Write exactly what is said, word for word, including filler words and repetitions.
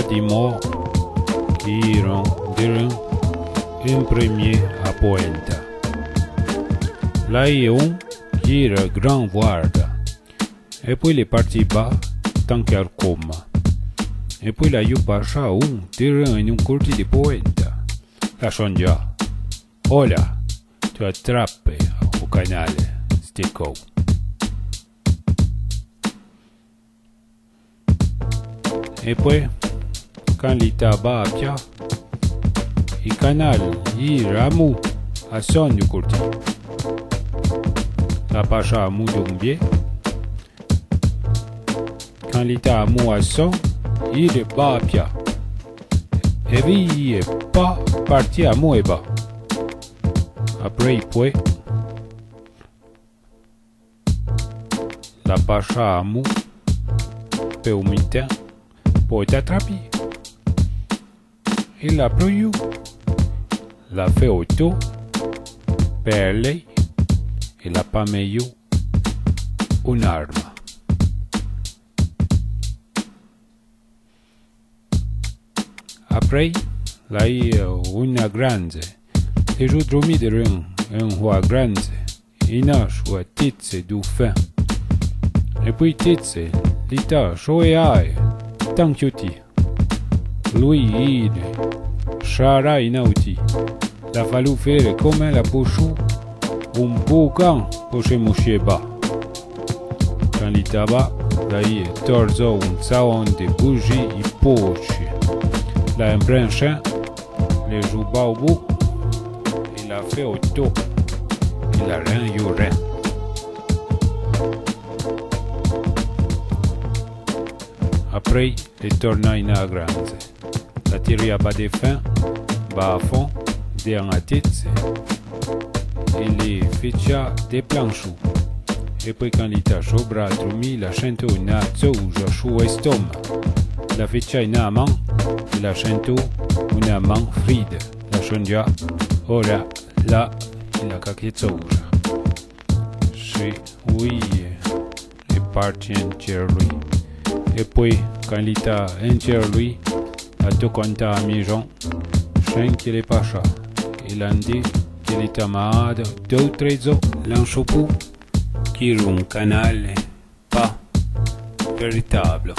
Di mô, ki iron deren en premié a poenta. L'a i oun ki ire gran vouarda. E pouì l'è parti ba tanke al coma. E pouì l'a iu pachà oun deren en oun corti de poenta. L'a chondja. Ola, t'o atrape o canale, ste cou. E pouì, can l'i t'a ba a pià, i canal i ire amou a son du corti. L'a pachà amou d'oun bié. Can l'i t'a amou a son, i ire ba a pià. E vi i è pa parti amou e ba. Aprì pouì, l'a pachà amou pe ou mitin, po t'atrapi. I l'a prouiu. L'a fé o tou pe lèi. I l'a pa mèiu oun arma. Aprì, l'a i ouna granze. Te jou dromi deren en oua granze. Ina choua titse dou fin. E pouì titse l'i t'a choua ae, tan kiouti. Lui i ire chara ina outi. L'a falou fére comin l'a pouchou oun boucan po che mouchié ba. Can l'i t'a ba, l'a i torzo oun tsaon de bouji i pochi. L'a enprin chin, le jou ba o bou, i l'a fé o tou, i l'a rin iu rin. Aprì, l'è torna ina granze. L'a tiri a ba de fin, ba a fon, de an a titse, i l'i ficha de planchou. E pouì can l'i t'a chobra dromi, l'a chentou ina tsouja chou estoma. L'a ficha ina man, i l'a chentou ouna man fride. L'a chondja, ola, la, i l'a caqué tsouja. Chi, oui, l'è parti en tierlui. E pouì, can l'i t'a en tierlui, l'a tou conta a mijon, chin ke l'è pachà. I l'an di ke l'i t'a maada dou tré zo, l'an chopou, ki ire oun canale pa veritablo.